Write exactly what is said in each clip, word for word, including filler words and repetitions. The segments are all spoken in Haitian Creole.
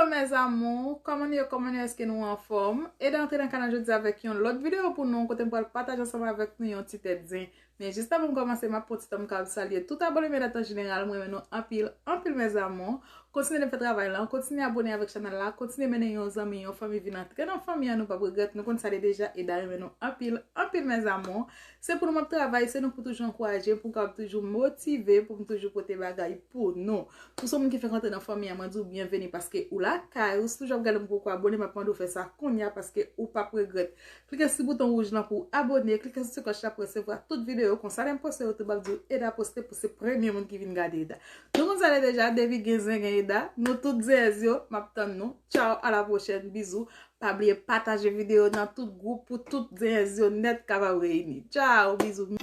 Mes amours, kòman nou ye, kòman nou ye, èske nou anfòm? Eda antre nan kanal jodi avèk yon lòt videyo pou nou, kote m pral pataje ansanm avèk nou yon ti tèt zen. Men jis avan m kòmanse, m ap pran ti tan m kapab salye tout abone m yo an jeneral, m renmen nou anpil, anpil mes amours. Kontinye fè travay la, kontinye abone avèk chanèl la, kontinye mennen yon zanmi, yon fanmi vin antre nan fanmi an, nou p ap regrèt, nou konn sa li deja, Eda renmen nou anpil, anpil mes amours. Se pou nou m ap travay, se nou pou toujou ankouraje m, pou m kapab toujou motive, pou m toujou pote bagay pou nou. Si w se yon moun ki fèk antre nan fanmi an, mwen di w byenveni paske ou lakay ou. Si w toujou ap gade m poko abone, m ap mande w fè sa kounye a paske ou p ap regrèt. Klike sou bouton wouj lan pou w abone, klike sou ti klòch la pou w resevwa tout videyo. Konsa lè m poste yo tou, m ap di w Eda poste pou se premye moun ki vin gade Eda. Nou konn sa l ye deja, depi gen zen gen Eda, nou tout zeyèz yo, m ap tann nou. Tchao, a la pwochèn, bizou. Pa bliye pataje videyo nan tout gwoup pou tout zeyèz yo nèt kapab reyini. Tchao, bizou.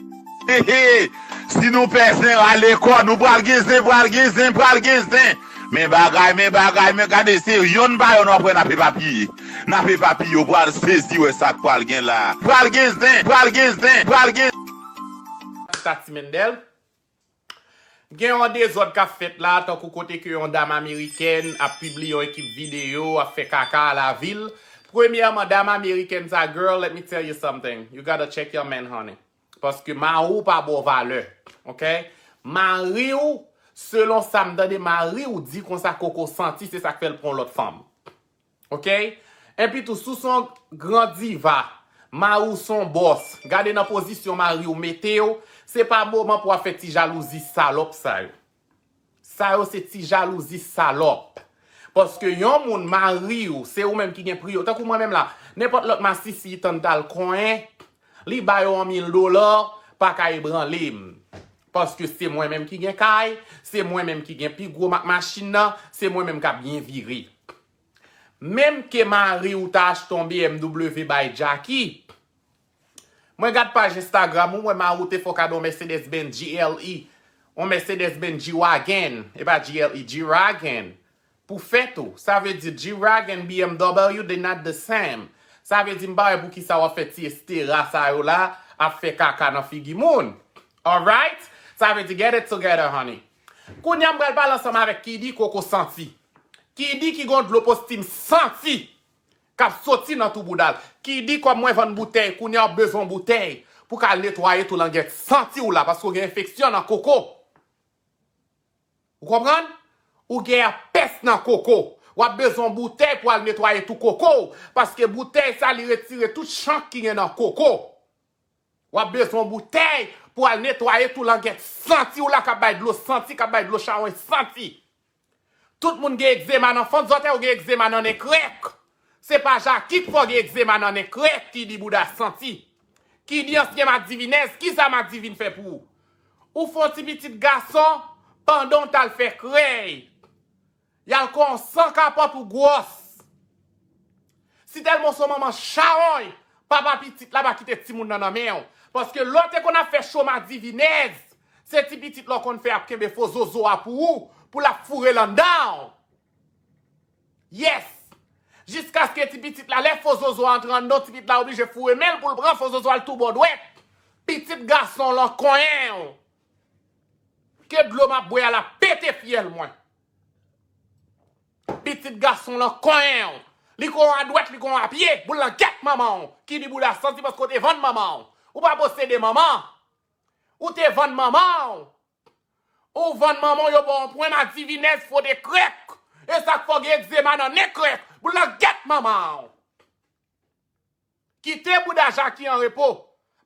Hehe, si nou pè zen, rale kò nou, pral gen zen, pral gen zen, pral gen zen. Men bagay, men bagay, men gade se yonn pa yonn w ap wè n ap epapiye. N ap epapiye, w pral sezi wè sa k pral gen la. Pral gen zen, pral gen zen, pral gen. Tati Mendel. Gen yon dezòd k ap fèt la, tankou kote ke yon dam amerikèn ap pibliye yon ekip videyo, ap fè kaka a lavil. Premyèman, dam amerikèn sa, girl, let me tell you something. You gotta check your man, honey. Paske mari w pa ba w valè. Ok? Mari w, selon sa m tande mari w di konsa koko santi, se sa k fè l pran lòt fanm. Ok? Enpi tou, si w se yon gran diva, mari w se yon bòs, gade nan pozisyon mari w mete w, se pa moman pou w ap fè ti jalouzi salòp sa yo. Sa yo se ti jalouzi salòp. Paske yon moun mari w, se ou menm ki gen priyo. Tankou mwen menm la, nenpòt lòt masisi tann t al konyen, li ba yo yon mil dola, pa ka ebranle m. Paske se mwen menm ki gen kay, se mwen menm ki gen pi gwo ma- machin nan, se mwen menm k ap byen vire. Menm ke mari w ta achte yon B M W bay Jackie, mwen gad paj Instagram ou, mwen mari w te fè w kado yon Mercedes Benz G L E, yon Mercedes Benz G-Wagon, e pa G L E, G-Wagon, pou fèt ou. Sa vle di G-Wagon, B M W, they not the same. Sa vle di m pa wè poukisa w ap fè ti estera sa yo la, ap fè kaka nan figi moun. Alright? Sa vle di get it together, honey. Kounye a m pral pale ansanm avèk Kidi Koko Santi. Kidi ki gon dlo postim santi k ap soti nan tou bouda l. Kidi kòm mwen vann boutèy, kounye a w ap bezwen yon boutèy pou ka al netwaye tou langèt santi w la paske w gen enfeksyon nan koko. Ou konprann? Ou gen apès nan koko. W ap bezwen yon boutèy pou al netwaye tou koko w paske boutèy sa li retire tout chank ki gen nan koko. W ap bezwen yon boutèy pou al netwaye tou langèt santi w la k ap bay dlo santi, k ap bay dlo chawony santi. Tout moun gen egzema nan fant zòtèy, ou gen egzema nan nen krèk. Se pa Jackie k fè w gen egzema nan nen krèk, Kidi bouda santi. Kidi ansyen madivinèz, kisa madivin fè pou ou? Ou fè yon ti pitit gason pandan w t al fè krèy. Y al kò w san kapòt ou gwòs. Si tèlman w se yon manman chawony, papa pitit la pa kite timoun nan nan men w. Paske lè w te konn ap fè cho madivinèz, se ti pitit la w konn fè ap kenbe fo zozo a pou ou, pou l ap foure l anndan w. Yes! Jiskaske ti pitit la, lè fo zozo a antre anndan w, ti pitit la oblije foure men l pou l pran fo zozo a, l tou bò dwèt. Pitit gason w lan konyen w. Ke dlo m ap bwè a la pete fyèl mwen. Pitit gason w lan konyen w. Li konyen w adwèt, li konyen w apye. Boul nan gèt manman w. Kidi bouda santi paske w te vann manman w. Ou pa posede manman. Ou te vann manman w. Ou vann manman w, yo ba w yon pwen madivinèz fo de krèk. E sa k fè w gen egzema nan nen krèk. Boul nan gèt manman w. Kite bouda Jackie an repo.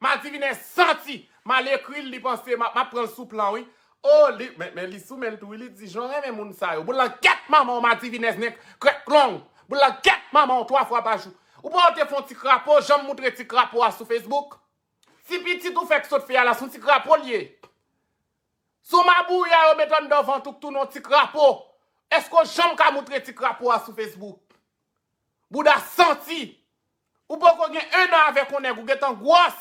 Madivinèz santi. M al ekri l, li panse m ap, m ap pran l sou plan, wi. O, li, men, men li sou men l tou, wi, li di, jan w renmen moun sa yo. Boul nan gèt manman w, madivinèz nen krèk long. Boul nan gèt manman w twa fwa pa jou. Ou pa wè w te fè yon ti krapo, janm moutre ti krapo a sou Facebook? Ti pitit ou fèk sot fè a la, se yon ti krapo l ye. Se yon mabouya yo met anndan vant ou k tounen yon ti krapo. Èske w janm ka moutre ti krapo a sou Facebook? Bouda santi. Ou poko gen en an avèk yon nèg, ou gentan gwòs.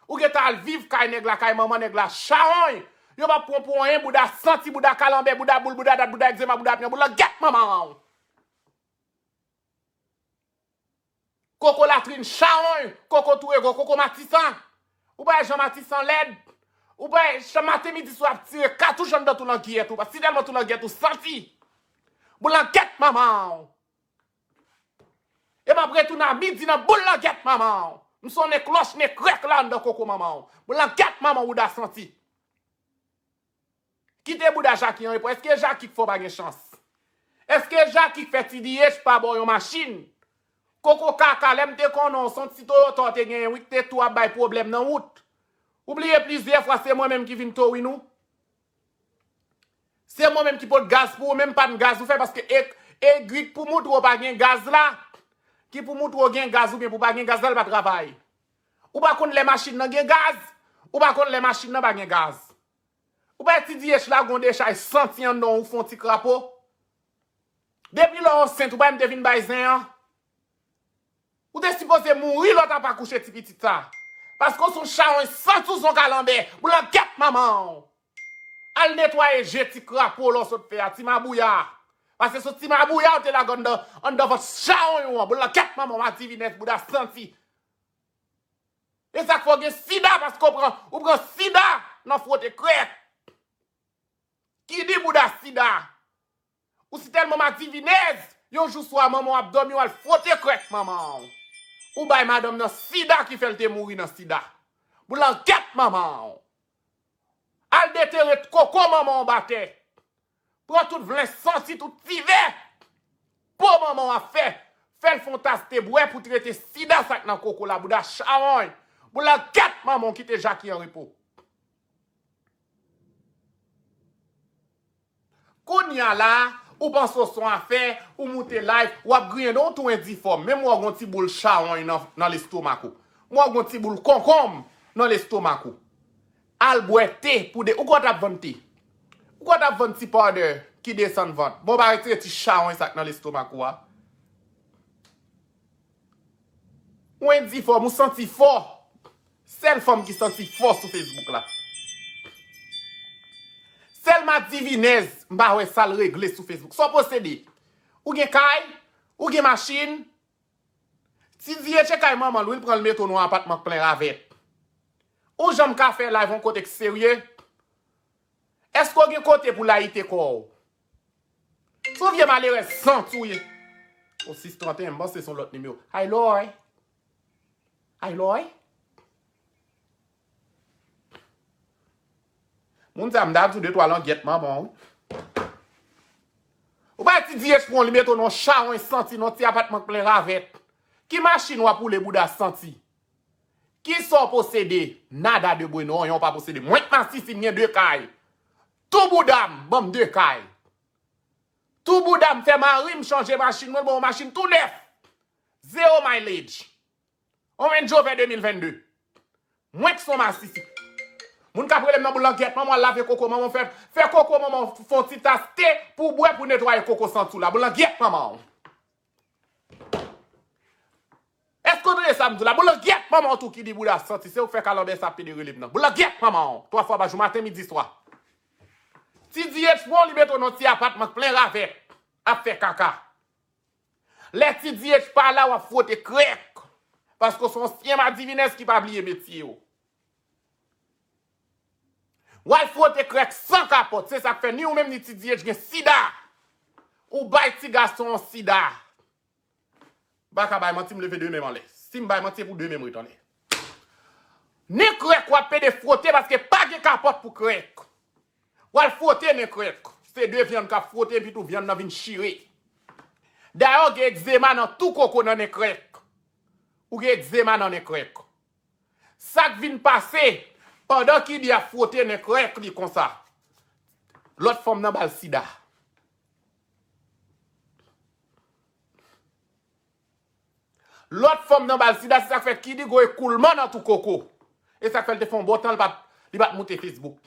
Ou gentan al viv kay nèg la, kay manman nèg la, chawony. Yo p ap pran w pou anyen, bouda santi, bouda kalanbè, bouda boul, bouda dat, bouda egzema, bouda apnyan, boul nan gèt manman w. Koko latrin chawony, koko tou ego, koko matisan. Ou pa wè jan matisan lèd? Ou pa wè jan maten midi swa ap tire katouch anndan tou langiyèt ou, paske si tèlman tou langiyèt ou santi. Boul nan gèt manman w. M ap retounen a midi nan boul langèt manman w. M se yon nen klòch, nen krèk la anndan koko manman w. Boul langèt manman w, bouda santi. Kite bouda Jaki an repo. Èske Jaki k fè w pa gen chans? Èske Jaki k fè T D H pa ba w yon machin? Koko kaka, lè m te konnen w, se yon ti Toyota w te genyen wi, k te tou ap bay pwoblèm nan wout. Ou bliye plizyè fwa se mwen menm ki vin towin ou? Se mwen menm ki pot gaz pou ou, menm pann gaz ou fè, paske e, egri k pou moutre w pa gen gaz la, ki pou moutre w gen gaz oubyen pou pa gen gaz la, l pa travay. Ou pa konn lè machin nan gen gaz, ou pa konn lè machin nan pa gen gaz. Ou pa wè T D H la gon dechay santi anndan w, ou fè yon ti krapo. Depi lè w ansent, ou pa wè m te vin bay zen an? Ou te sipoze mouri lè w t ap akouche ti pitit sa. Paske w se yon chawony santi w se yon kalanbè. Boul langèt manman w. Al netwaye je ti krapo lè w sot fè a, ti mabouya. Paske se ti mabouya w te lage anndan, anndan vant chawony ou an. Boul langèt manman w, madivinèz, bouda santi. E sa k fè w gen sida, paske w pran, ou pran sida nan fwote krèk. Kidi bouda sida. Ou si tèlman madivinèz, yon jou swa manman w ap dòmi, w al fwote krèk manman w. Ou bay madanm nan sida ki fè l te mouri nan sida. Boul langèt manman w. Al detere koko manman w anba tè. Pran tout vlen santi, tout ti vè po manman w ap fè. Fè l fè yon tas te bwè pou trete sida sa k nan koko la, bouda chawony. Boul langèt manman w, kite Jaki an repo. Kounye a la, ou panse w se yon afè, ou moute live, w ap griyen non, ou tou endifòm. Menm w gon ti boul chawony nan, nan lestomak ou. M wè w gon ti boul konkonm nan lestomak ou. Al bwè te pou de, ou kwè w t ap vann te? Ou kwè w t ap vann ti powder ki desann vant? Bon, w pa retire ti chawony sa k nan lestomak ou a. Ou endifòm, ou santi fò. Sèl fanm ki santi fò sou Facebook la. Sèl madivinèz, m pa wè sa l regle sou Facebook. Sa w posede? Ou gen kay? Ou gen machin? Ti D H e kay manman l wi, l pran l mete w nan yon apatman k plen ravèt. Ou janm ka fè live yon kote k serye? Èske w gen kote pou layite kò w? Se yon vye malerèz santi w ye. O sis trant e en, m panse se yon lòt nimewo. Ay lòy. Ay lòy. Moun sa, m ta di w de twa langyèt manman w. Ou pa T D H pran w, li mete w nan yon chawony santi, nan yon ti apatman k plen ravèt. Ki machin w ap woule, bouda santi? Kisa w posede? Nada de bueno, anyen w pa posede. Mwen k masisi, m gen de kay. Tou bouda m, ban m de kay. Tou bouda m, fè mari m chanje machin mwen, l ban m yon machin tou nèf. Zero mileage. On Range Rover de mil vennde. Mwen k se yon masisi. Moun k ap rele m nan boul langyèt manman w, al lave koko manman w, fè, fè koko manman w fè yon ti tas te pou w bwè, pou netwaye koko santi w la. Boul langyèt manman w. Èske w tande sa m di w la? Boul langyèt manman w tou, kidi bouda santi. Se ou k fè kalanbè sa ap pede rele m nan. Boul langyèt manman w. Twa fwa pa jou, maten, midi, swa. Ti D H pran w, li mete w nan ti apatman k plen ravèt. Ap fè kaka. Lè Ti D H pa la, w ap fwote krèk. Paske w se yon ansyen madivinèz ki pa bliye metye w. W al fwote krèk san kapòt. Se sa k fè ni ou menm ni Ti D H gen sida. Ou bay ti gason an sida. M pa ka bay manti, m leve de men m anlè. Si m bay manti, se pou de men m ret anlè. Nen krèk w ap pede fwote paske pa gen kapòt pou krèk. W al fwote nen krèk. Se de vyann k ap fwote epi tou vyann nan vin chire. Dayè w gen egzema nan tou koko nan nen krèk. Ou gen egzema nan nen krèk. Sa k vin pase, pandan kidi ap fwote nen krèk li konsa, lòt fanm nan ba l sida. Lòt fanm nan ba l sida, se sa k fè kidi gon ekoulman nan tou koko. E sa k fè l te fè yon bon tan, li pa t, li pa t moute Facebook.